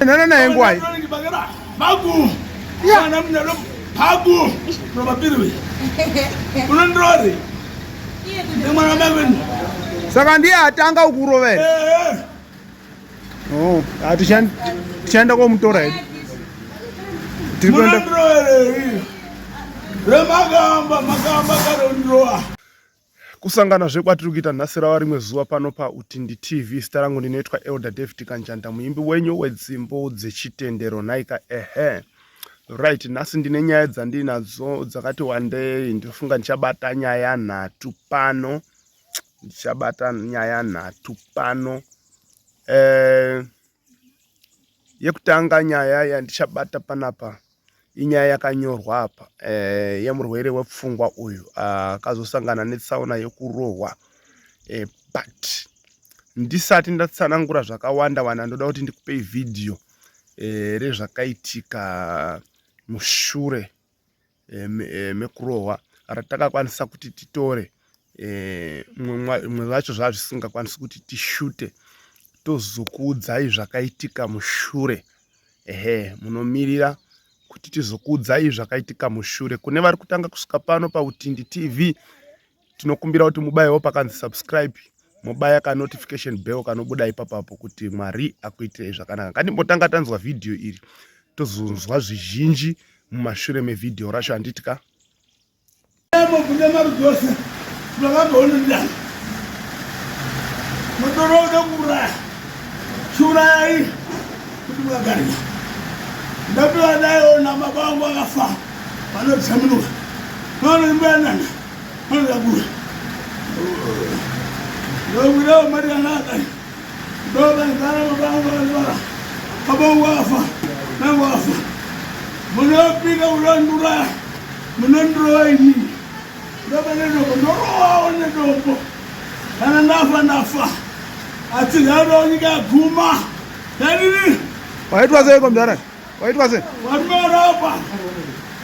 Nana naye ngwai. Magu. Mwana mnyalo pagu. Probability. Unondrori. Mwana maveni. Saka ndiye atanga kukurova here? Eh. eh. Oh, tichaenda komutora hedu. Tiri kuenda. Unondrori. Remagamba magamba karondroa. Kusangana zve kwatiri kuita nhasi rava rimwe zuva pano paUtindi TV. Zita rangu ndinoitwa Elder David Kanjanda, muimbi wenyu wedzimbo dzechitendero. Nhaika ehe. Right, nhasi ndine nyaya dzandinadzo dzakati wandei. Ndinofunga ndichabata nyaya nhatu pano. Ndichabata nyaya nhatu pano. Eh, Yekutanga nyaya yandichabata panapa inyaya yakanyorwa apa eh, yemurwere wepfungwa uyu akazosangana ah, netsaona yekurohwa eh, but ndisati ndatsanangura zvakawanda wanda ndoda kuti ndikupei vhidhiyo eh, rezvakaitika mushure eh, mekurohwa ratakakwanisa kuti titore eh, mumwe vacho zvaa zvisingakwanisi kuti tishute tozokuudzai zvakaitika mushure ehe munomirira kuti tizokuudzai zvakaitika mushure kune vari kutanga kusvika pano pautindi tv Tinokumbira kuti mubayewo pakanzi subscribe mobaya ka notification bell kanobuda ipapapo kuti Mwari akuitirei zvakanaka. Ngatimbotanga tanzwa vhidhiyo iri tozonzwa zvizhinji mumashure mevhidhiyo racho handiti ka? Kune marudzi ose vakabaonodana mutoro uda kuuraya chiurayai kuti mukagarika ndapiwa daiona baba vangu akafa vanotsaminuka vanoimboyanana Munopika unonduraya munondirova inini ndoba nedombo ndorowawo nedombo kana ndafa ndafa asi nharo nyika yaguma yadini waitwa seiko mdara Waitwa sei? Wanorapa.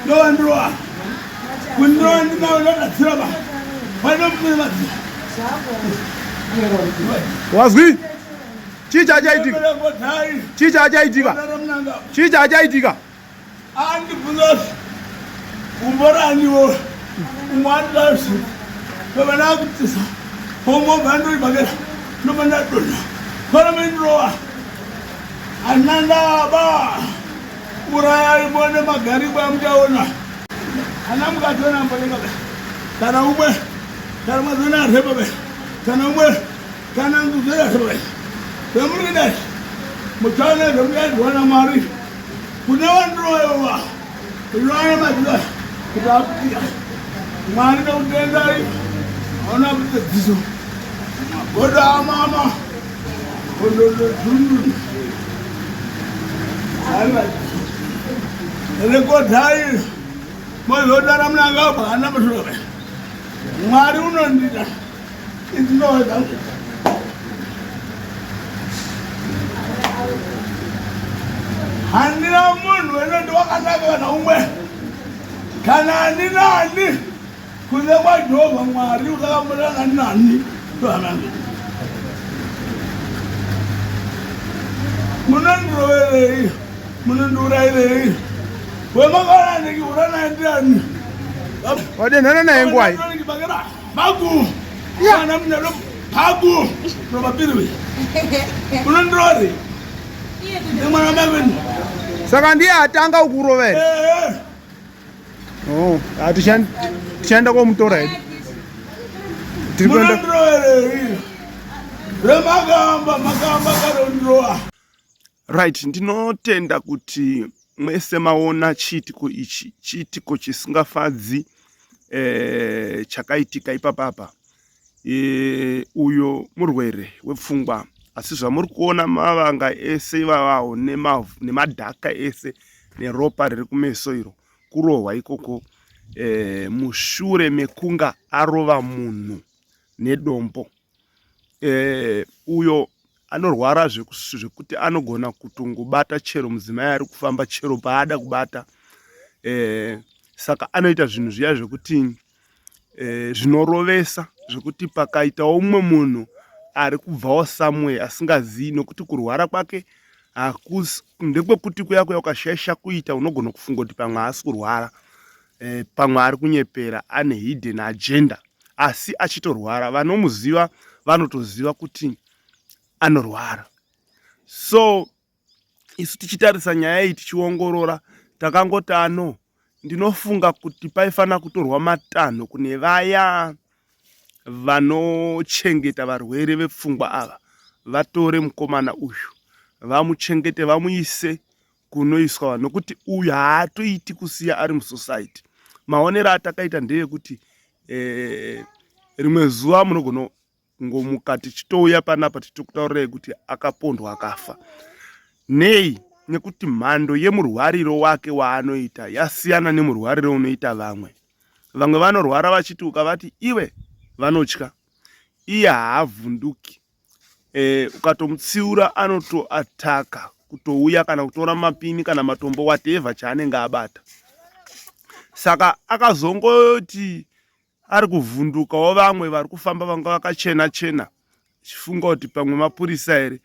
Ndovandirowa. Kundirowa ndinawo ndakadzira ba. Vanomwe madzira. Wazwi? Chii chachaitika? Chii chachaitika? Chii chachaitika? Andibvunza umboraniwo umwandasi baba nakutisa homwe bhandoi bagera ndoba ndadonha paramendirowa Handina ndaba. Urayai muone magariko amuchaona. Ana mukatoona mbolenga be. Kana umwe. Kana mazona repa be. Kana umwe. Kana nguzera repa be. Zvamuri kudai. Muchaona zvamuchaitwa naMwari. Kune vandiroyewa. Raya mazuva kuti akuita. Mwari nokutendai. Hauna kuita dziso. Magodo amama. Rekodhai mozodara munangagwa hana mushure Mwari unondida indinoda handina munhu wenondi wakanaka kana umwe kana ani nani Kunze kwaJehovha Mwari usakambodanana nani ndohanani. Munondiroverei, munondiurayirei. Wemakaona ndichihura naye ndiani? Wadenhana naye ngwai? Magu. Mwana munyalo pagu. Probability. Munondirori. Nemwana maveni. Saka ndiye atanga kukurova here? Eh. eh. Oh, ah, tichaenda komutora hedu. Tiri kuenda Remakamba makamba karondroa. Right, ndinotenda kuti mwese maona chiitiko ichi, chiitiko chisingafadzi eh, chakaitika ipapapa. Eh, uyo murwere wepfungwa asi zvamuri kuona mavanga ese ivavawo nemadhaka ese neropa riri kumeso iro kurohwa ikoko e, mushure mekunga arova munhu nedombo e, uyo anorwara zvekuti anogona kutongobata chero mudzimai ari kufamba chero paada kubata e, saka anoita zvinhu zviya zvekuti e, zvinorovesa zvekuti pakaitawo umwe munhu ari kubvawo somewhere asingazivi nokuti kurwara kwake Hakusi ndekwekuti kuya kuya ukashaisha kuita unogona kufunga kuti pamwe haasi kurwara e, pamwe ari kunyepera ane hidden agenda asi achitorwara. Vanomuziva vanotoziva kuti anorwara. So isu tichitarisa nyaya iyi tichiongorora takangoti ano ndinofunga kuti paifanira kutorwa matanho kune vaya vanochengeta varwere vepfungwa ava vatore mukomana uyu vamuchengete vamuise kunoiswa vanhu nokuti uyu haatoiti kusiya ari musociety maonero atakaita ndeyekuti eh, rimwe zuva munogona kungomuka tichitouya panapa tichitokutaurirai kuti akapondwa akafa nei nekuti mhando yemurwariro wake waanoita yasiyana nemurwariro unoita vamwe vamwe vanorwara vachiti ukavati iwe vanotya iye haavhunduki e, ukatomutsiura anotoataka kutouya kana kutora mapini kana matombo whatever chaanenge abata saka akazongoti ari kuvhundukawo vamwe vari kufamba vanga vakachena chena achifunga kuti pamwe mapurisa here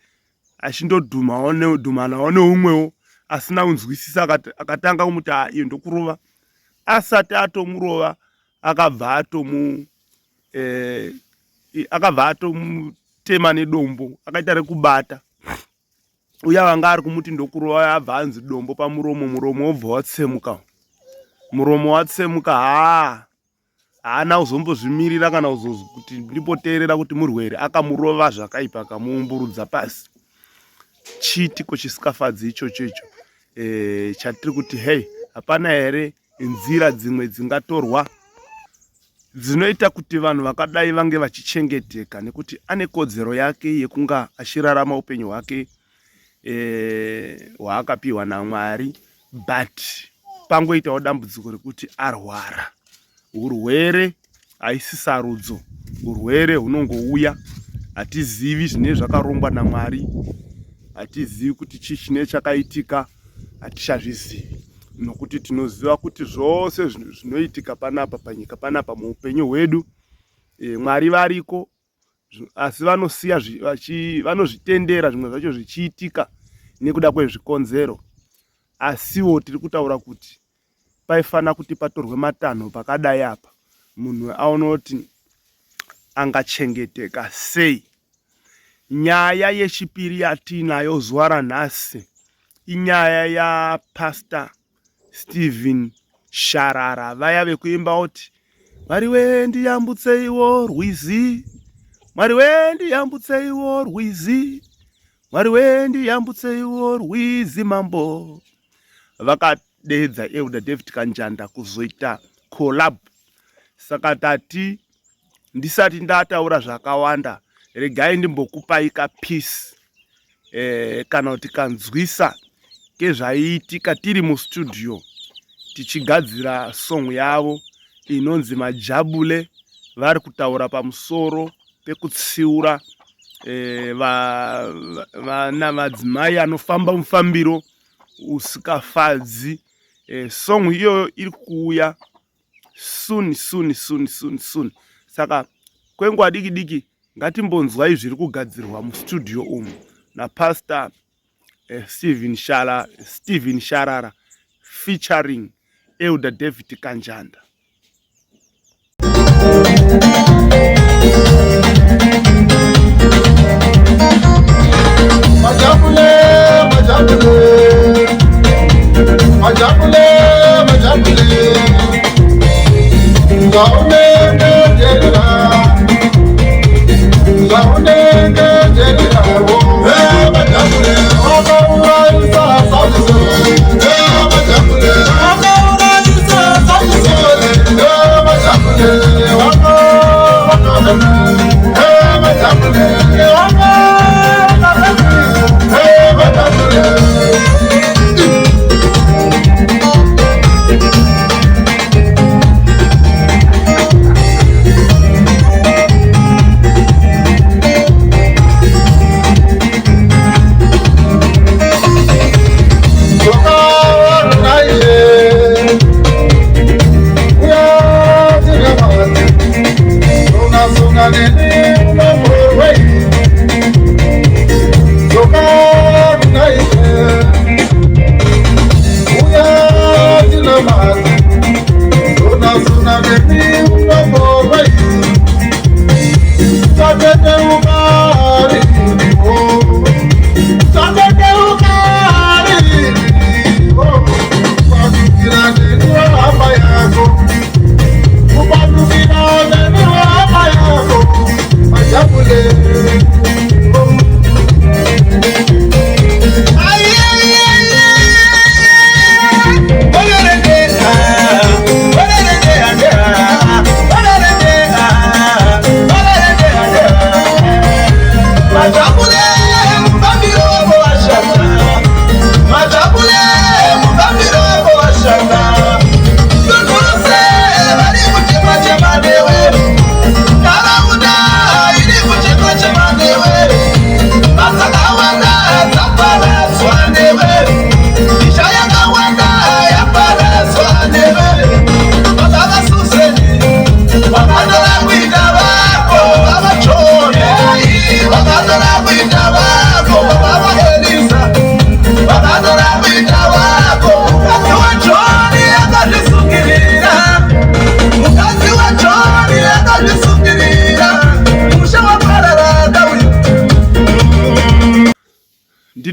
achindodhumawo dhumanawo neumwewo asina kunzwisisa akatanga kumuti ah, iyo ndokurova asati atomurova akabva atomu eh, akabva atomutema nedombo akaita rekubata uya vanga ari kumuti ndokurova abva anzi dombo pamuromo muromo wobva watsemuka muromo watsemuka haa haana kuzombozvimirira kana kuti ndimboteerera kuti murwere akamurova zvakaipa akamuumburudza pasi chiitiko chisikafadzi ichocho icho e, chatiri kuti hei hapana here nzira dzimwe dzingatorwa dzinoita kuti vanhu vakadai vange vachichengeteka nekuti ane kodzero yake yekunga achirarama upenyu hwake eh, hwaakapiwa naMwari but pangoitawo dambudziko rekuti arwara. Urwere haisi sarudzo, urwere hunongouya. Hatizivi zvinenge zvakarongwa naMwari, hatizivi kuti chii chinenge chakaitika, hatichazvizivi nokuti tinoziva kuti zvose zvinoitika panapa panyika panapa muupenyu hwedu e, Mwari variko asi vanosiya vanozvitendera zvimwe zvacho zvichiitika nekuda kwezvikonzero asiwo tiri kutaura kuti paifanira kuti patorwe matanho pakadai apa munhu aone kuti angachengeteka sei nyaya yechipiri yatiinayo zuva ranhasi inyaya yapastor Steven Sharara vaya vekuimba oti Mwari wee ndiyambutseiwo rwizi Mwari wee ndiyambutseiwo rwizi Mwari wee ndiyambutseiwo rwizi mambo vakadeedza Elder David Kanjanda kuzoita collab saka tati ndisati ndataura zvakawanda regai ndimbokupai ka peace eh, kana kuti kanzwisa kezvaiitika tiri mustudio tichigadzira song yavo inonzi majabule vari kutaura pamusoro pekutsiura eh, vana madzimai anofamba mufambiro usikafadzi eh, song iyoyo iri kuuya soon soon soon soon soon saka kwenguva diki diki ngatimbonzwai zviri kugadzirwa mustudio umu napastor eh, Steven, Shala, Steven Sharara featuring Elder David Kanjanda. Majabule, majabule, majabule, majabule.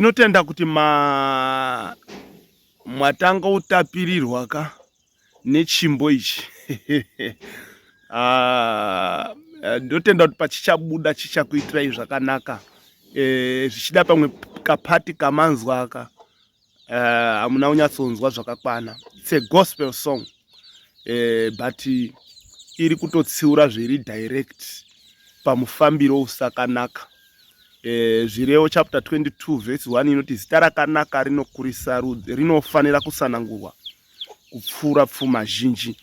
Ndinotenda kuti ma mwatanga utapirirwa ka nechimbo ichi. Ah, ndinotenda kuti pachichabuda chichakuitirai zvakanaka. Eh, zvichida pamwe kapati kamanzwa aka eh, hamuna kunyatsonzwa zvakakwana. It's a gospel song. Eh, but iri kutotsiura zviri direct pamufambiro usakanaka. Eh, Zvirevo chapter 22 verse 1 inoti zita rakanaka rinokurisa rudzi rinofanira kusanangurwa kupfuura pfuma zhinji.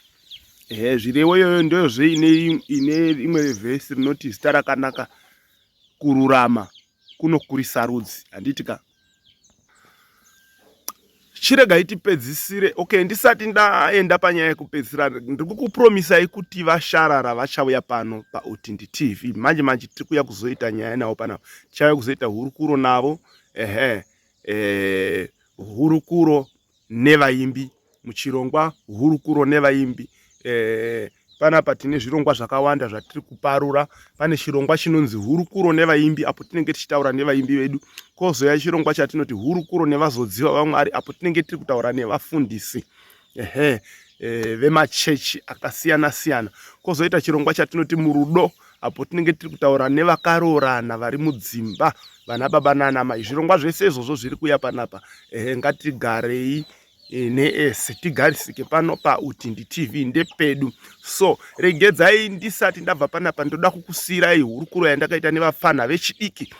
Ehe, zvirevo iyoyo ndiyozve ine ine rimwe vhesi rinoti zita rakanaka kururama kunokurisa rudzi handiti ka Chiregai tipedzisire. Okay, ndisati ndaenda panyaya yekupedzisira, ndiri kukupromisai kuti vaSharara vachauya pano paUtindi TV. Manje manje tiri kuuya kuzoita nyaya navo panapa. Tichauya kuzoita hurukuro navo. Ehe, eh, hurukuro nevaimbi muchirongwa hurukuro nevaimbi eh, panapa tine zvirongwa zvakawanda zvatiri kuparura pane chirongwa chinonzi hurukuro nevaimbi apo tinenge tichitaura nevaimbi vedu kozouya chirongwa chatinoti hurukuro nevazodziwa vamwari apo tinenge tiri kutaura nevafundisi ehe e, vemachechi akasiyana siyana kozoita chirongwa chatinoti murudo apo tinenge tiri kutaura nevakaroorana vari mudzimba vana baba nana mai zvirongwa zvese izvozvo zviri kuya panapa ehe ngatigarei eh, neese tigarisike pano pautindi tv ndepedu so regedzai ndisati ndabva panapa ndoda kukusiirai hurukuro yandakaita nevapfanha vechidiki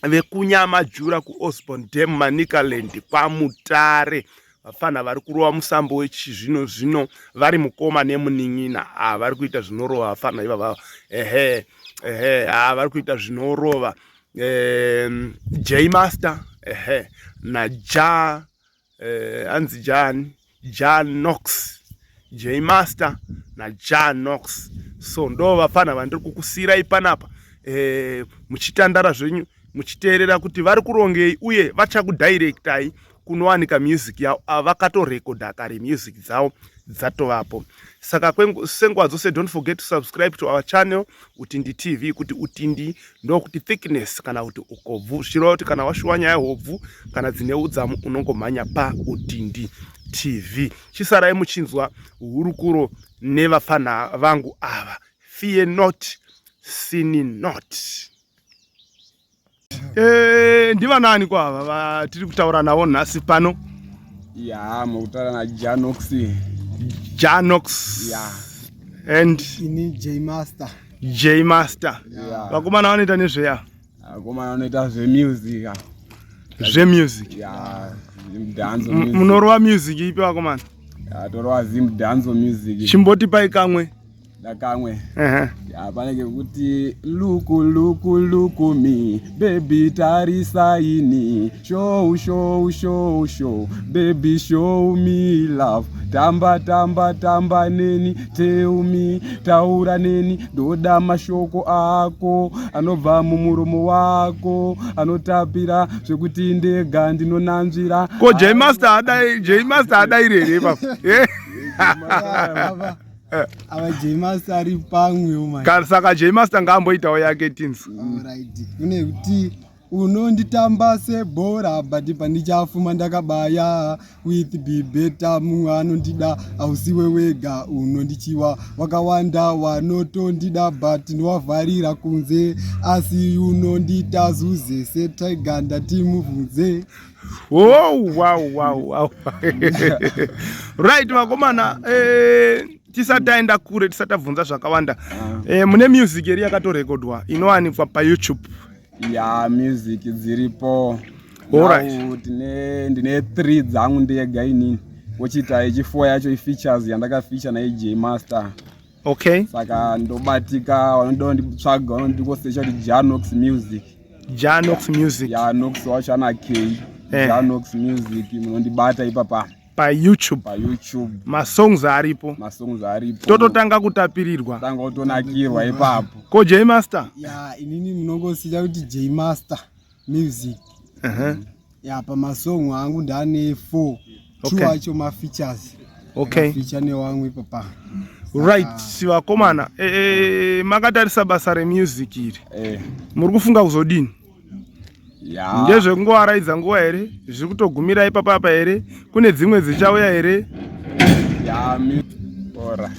vekunyamajura kuosborn dam manicaland kwamutare vapfanha vari kurova musambo wechizvino zvino vari mukoma nemunin'ina ah, vari kuita zvinorova vapfanha ivava ehe ehe ah, vari kuita zvinorova eh, j master ehe naja eh, anzi jani ja nox j master naja nox so ndo vapfanha vandiri kukusiirai panapa eh, muchitandara zvenyu muchiteerera kuti vari kurongei uye vachakudirectai kunowanika music yavo ava vakatorekodha kare music dzavo dzatovapo saka senguva dzose don't forget to subscribe to our channel utindi tv kuti utindi ndokuti thickness kana kuti ukobvu zvichireva kuti kana washuwa nyaya hobvu kana dzine udzamu unongomhanya pautindi tv chisarai muchinzwa hurukuro nevapfanha vangu ava fear not sin not Eh, ndivanani kwava vatiri kutaura navo nhasi pano? Ya, mukutaura na Janox. Janox. Ya. And ini J Master. J Master. Yeah. Vakomana vanoita nezveya? Vakomana vanoita zvemusic. Zvemusic. Ya, dance music. Munorova music ipi vakomana? Ya, torova Zim dance music. Chimbotipai kamwe. Dakamwe. Ya panenge kuti luku luku luku mi baby tarisa ini show show show show baby show me love tamba tamba tamba neni tell me taura neni ndoda mashoko ako anobva mumuromo wako anotapira zvekuti ndega ndinonanzvira. Ko J Master adai J Master adaire here ipapo? Eh. Ava J Master ari pamwe manje. Saka J Master ngaamboitawo yake tinzi. Alright. Kune kuti unonditamba sebhora but pandichafuma ndakabaya with be better mumwe anondida hausiwe wega unondichiwa wakawanda wanotondida but ndowavharira kunze asi unondita zuze setiger ndatimubvunze Oh, wow, wow, wow. Right vakomana eh, tisati taenda kure tisati tabvunza zvakawanda ah. eh, mune music iri yakatorekodwa inowanikwa payoutube ya music dziripo Alright. Tine ndine 3 dzangu ndega inini wochiita yechi4 yacho ifeatures yandakafeature naAJ Master okay saka ndobatika vanoda kunditsvaga vanondikosecha kuti Janox Music Janox Music ya Nox wacho ana K eh. Janox Music munondibata ipapa pa YouTube pa YouTube masongs aripo masongs aripo tototanga kutapirirwa tanga kutonakirwa ipapo ko J Master ya inini munongosiya kuti J Master Music uh -huh. ya pamasong angu ndane 4 okay. two acho mafeatures okay feature newamwe ipapa right vakomana e, e, makatarisa basa remusic iri eh. muri kufunga kuzodini Yeah. Ndezvekungovaraidza nguva here? Zviri kutogumira ipapa apa here? Kune dzimwe dzichauya here? Yeah, mi ora.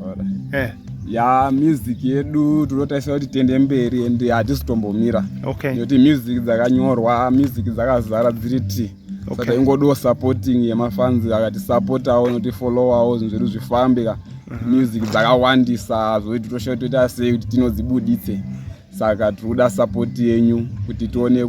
Ora. Eh. Ya music yedu tinotarisira kuti tiende mberi and hatisi kutombomira. Okay. Nekuti music dzakanyorwa, music dzakazara dziri ti. Okay. Saka ingodiwo supporting yemafans akatisapotawo notifollowawo zvinhu zvedu zvifambe ka. Music dzakawandisa zvokuti toshaya toita sei kuti tinodzibuditse. Saka tiri kuda support yenyu kuti tione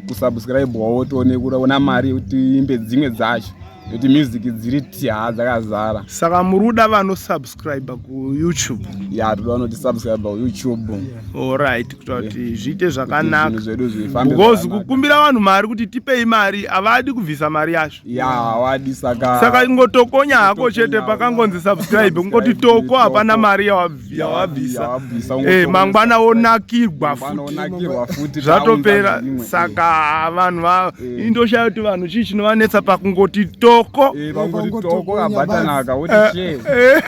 kusubscribewawo tione kuona mari yekuti tiimbe dzimwe dzacho nekuti music dziri ti haa dzakazara. Saka muri kuda vanosubscribe kuYouTube? Ya, toda vanotisubscribe kuYouTube. Alright, kuita kuti zviite zvakanaka. Zvinhu zvedu zvifambe Because zvakanaka. kukumbira vanhu mari kuti tipei mari havadi kubvisa mari yacho. Ya, hawadi saka Saka ingotokonya hako chete Kutokonya, pakangonzi subscribe kungoti toko hapana mari yawabvisa. Yawabvisa, Eh, ungotokonya mangwana subscribe. wonakirwa Mangwana futi. wonakirwa futi Zvatopera taunza zvimwe. saka vanhu va Eh. indoshaya kuti vanhu chii chinovanetsa pakungoti toko. Eh, pangoti toko kabatanaka woti share.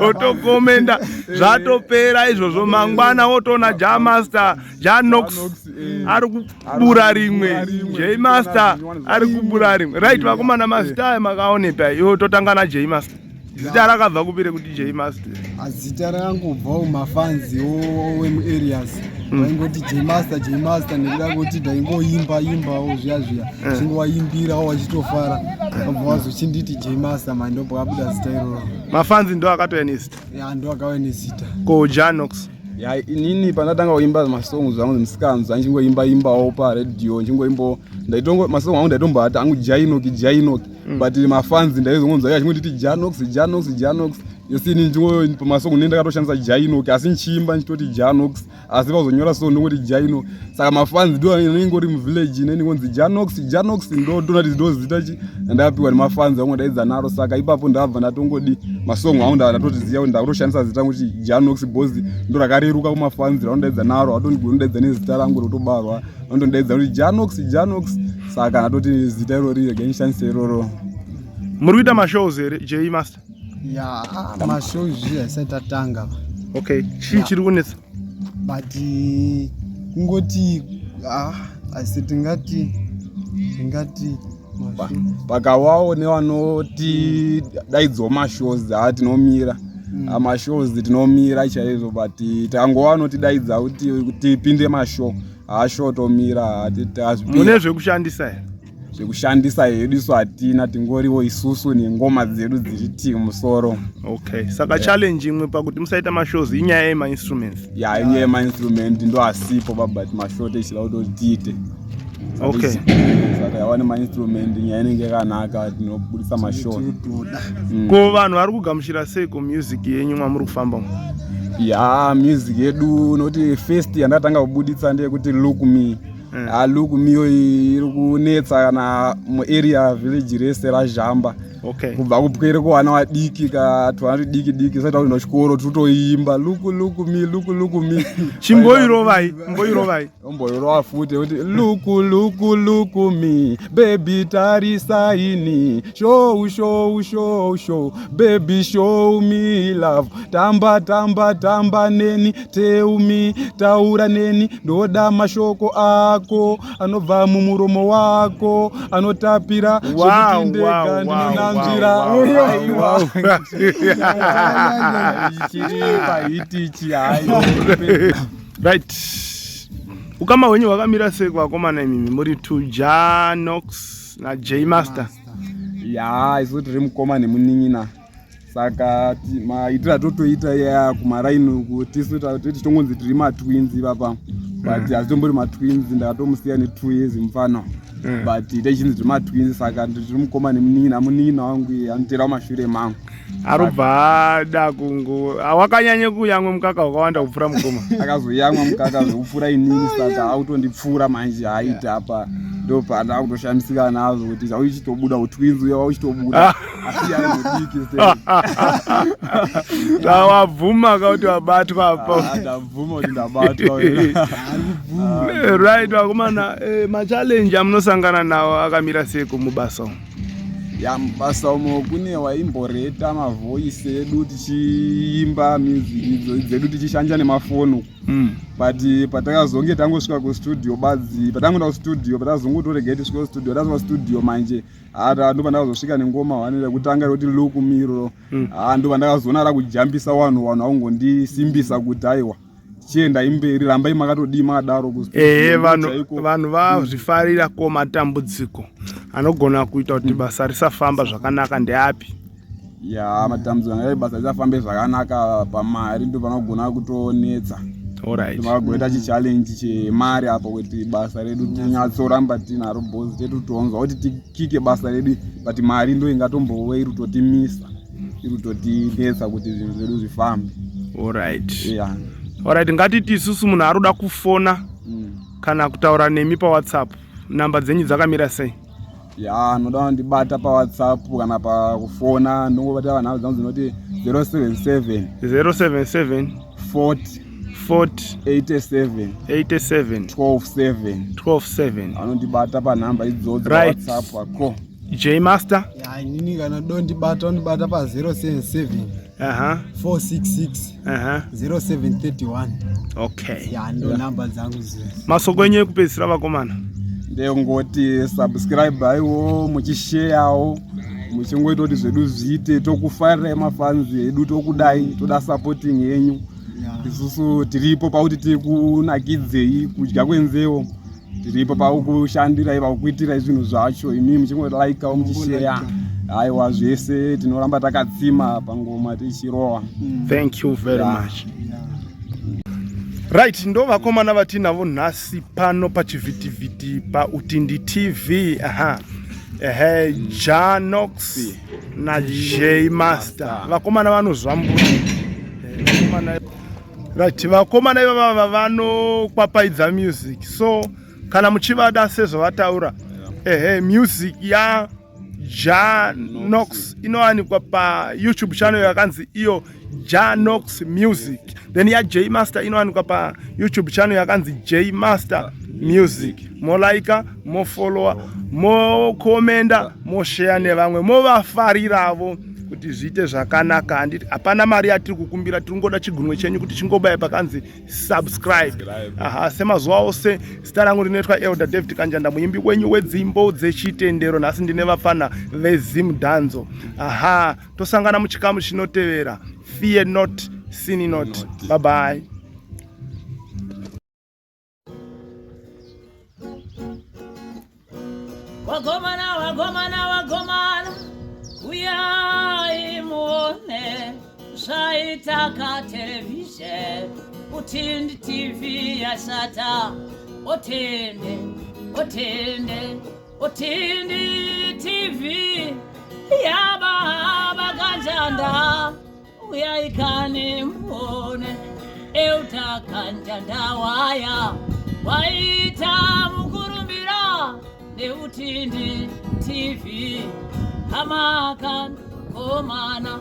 Otokomenda zvatopera izvozvo mangwana wotoona Ja Master, Ja Nox Nox, eh. ari kubura rimwe, rimwe, J Master ari kubura rimwe. Right vakomana, mazita aya makaonepa iwo totanga na J Master. Zita rakabva kupi rekuti J Master? Zita rakangobvawo mafanzi wemuareas vaingoti Jmaster, Jmaster, nekuda kwekuti ndaingoimba imbawo zviya zviya, chingowaimbirawo wachitofara, vabva vazochinditi Jmaster mani, ndobva kabuda zita iroro. Mafanzi ndo akatouya nezita. Ya, ndo akauya nezita. Ko Ja Nox? Ya, inini pandatanga kuimba masongs zvangu zvemusikanzwa ndichingoimba imbawo paredhiyo ndichingoimbawo ndaitongo masong angu ndaitomboati angu Jainoki Jainoki, but mafanzi ndaizongonzwa iye achingonditi Janox Janox Janox. Yose ini ndichingo pamasong ndine ndakatoshandisa Jainoki, asi ndichiimba ndichitoti Janox, asi vazonyora so ndongoti Jaino. Saka mafanzi ndo anengori muvillage ine ndingonzi Janox Janox, ndo ndonati ndo zita chi ndakapiwa nemafanzi angu ndaidza naro. Saka ipapo ndabva ndatongodi masong angu ndatotiziva kuti ndakutoshandisa zita rangu kuti Janox boss, ndo rakareruka kumafanzi raundaidza naro, atondigondaidza nezita rangu rotobarwa, vanondodaidza kuti Janox Janox. Saka ndatoti zita irori regai ndishandise iroro. Muri kuita mashows here, J Master? Ya, mashow zviya isati tatanga. Okay, chii chiri kunetsa? But kungoti asi tingati mashow. Pakawawo nevanoti daidzawo mashows, haa tinomira. Mm. Mashows tinomira chaizvo, but tangova vanotidaidza kuti tipinde mashow, haa show tomira. Mune zvekushandisa here? Zvekushandisa hedu isu hatina, tingoriwo isusu nengoma dzedu dziri ti musoro. Okay, saka challenge imwe pakuti musaita mashows inyaya yemainstruments? Ya, inyaya yemainstrument ndo asipo babut mashow tichida kutoti tiite. Okay. Saka yawane mainstrument nyaya inenge yakanaka, tinobudisa mashow. Tinotoda. Ko vanhu vari kugamuchira sei kumusic yenyu mwamuri kufamba umu? Ya, music yedu noti first yandatanga kubuditsa ndeyekuti Look Me. Ah, Look Me iyo iri kunetsa kana muarea village rese raZhamba. Kubva kupwere kuvana vadiki ka twana tudiki diki sati takuenda kuchikoro tiri kutoimba look look me, look look me. Chimboirovai, mboirovai. Omboirova futi kuti look look look me baby, tarisaini, show show show show baby, show me love, tamba tamba tamba neni, tell me, taura neni, ndoda mashoko ako anobva mumuromo wako anotapira zvekuti ndega ndinonanzvira. Wow. Ichiri paitichi hayo. Right, ukama hwenyu hwakamira sei kuvakomana imimi muri two, Ja Nox naJ Master? Ya, isu tiri mukoma nemunin'ina, saka maitiro atotoita ya kumaraini uku tisu tichitongonzi tiri matwins ipapa, but hazitombori matwins, ndakatomusiya ne2 years mufana, but techinzi tiri matwins. Saka tiri mukoma nemunin'ina, munin'ina wangu iye anotera mumashure mangu. Arobva ada kungo wakanyanya kuyamwa mukaka wakawanda kupfuura mukoma. Akazoyamwa mukaka zvekupfuura inini, saka autondipfuura manje haita apa, ndo pandakutoshamisika nazvo kuti zauchitobuda utwins uya wauchitobuda asi ari mudiki sei. Tawabvuma ka kuti wabatwa apa? Ah, ndabvuma kuti ndabatwa. Right, vakomana, machallenge amunosangana nawo akamira sei kumubasa umu? Ya, mubasa umo kune waimboreta mavoice edu tichiimba music idzo dzedu tichishanja nemafoni mm. But patakazonge tangosvika kustudio badzi, patangoenda kustudio, patakazongotoregai tisvike kustudio, tasvika studio manje ata ndo pandakazosvika nengoma one rekutanga rekuti look miro. Ah, ndo pandakazoona rakujambisa vanhu, vanhu vakungondisimbisa kuti aiwa, chienda imberi, rambai makatodii makadaro. Ehe, vanhu vanhu vazvifarira. Ko matambudziko anogona kuita kuti basa risafamba zvakanaka ndeapi? Ya, matambudziko angaita basa risafambe zvakanaka, pamari ndo panogona kutonetsa. Vakagoita chichallenge chemari apo kuti basa redu tinyatsoramba tinaro, bhozi tetu tonzwa kuti tikike basa redu, but mari ndo ingatombove iri kutotimisa, iri kutotinetsa kuti zvinhu zvedu zvifambe. Alright. Yeah. Alright, ngatiti isusu munhu ari kuda kufona kana kutaura nemi paWhatsApp, namba dzenyu dzakamira sei? Ya, anoda kundibata paWhatsApp kana pakufona, ndongobata vanhamba dzangu dzinoti 077 077 40 40 87 87 12 7. 12 7. Anondibata panhamba idzodzo. WhatsApp ako. J Master? Ya, inini kana dondibata, ondibata pa077 466 0731. Okay. Ya, ndo namba dzangu dzese. Masoko enyu ekupedzisira, vakomana? Ndengoti subscribe aiwo, muchisheyawo, muchingoita kuti zvedu zviite. Tokufarirai mafanzi edu, tokudai, toda supporting yenyu. Isusu tiripo pakuti tikunakidzei kudya kwenzewo, tiripo pakukushandirai, pakukuitirai zvinhu zvacho. Imi muchingolaikawo, muchisheya, aiwa, zvese tinoramba takatsima pangoma tichirowa. Thank you very much. Right, ndo vakomana vatinavo nhasi pano pachivhitivhiti paUtindi TV. Aha, ehe, Janox naJ Master, vakomana vanozvambura. Vakomana, right, vakomana ivava vanokwapaidza music, so kana muchivada sezvavataura, ehe, music ya Janox inowanikwa paYouTube channel yakanzi iyo Janox Music, then ya J Master inowanikwa paYouTube channel yakanzi J Master Music. Molaika, mofollowa, mokomenda, mosheya nevamwe, movafariravo kuti zviite zvakanaka. Handiti hapana mari yatiri kukumbira, tiri kungoda chigunwe chenyu kuti chingobaya pakanzi subscribe. Aha, semazuva ose, zita rangu rinoitwa Elder David Kanjanda, muimbi wenyu wedzimbo dzechitendero. Nhasi ndine vafana veZimdanzo. Aha, tosangana muchikamu chinotevera. Fear not, sin not. Bye bye. Wagomana, wagomana, wagomana, uyai muone zvaitaka television. Utindi TV yashata. Otende, otende, Utindi TV yababa Kanjanda, uyai muone Elder Kanjanda waya waita mukurumbira neUtindi TV. Hamakan komana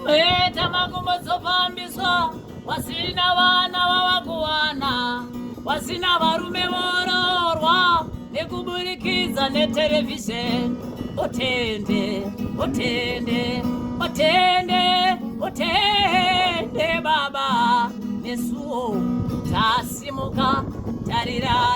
meta makumbodzofambiswa, wasina vana vava kuwana, wasina varume vororwa nekuburikidza neterevhizheni. Otende, otende, otende, otende baba, nesuwo tasimuka, tarirai.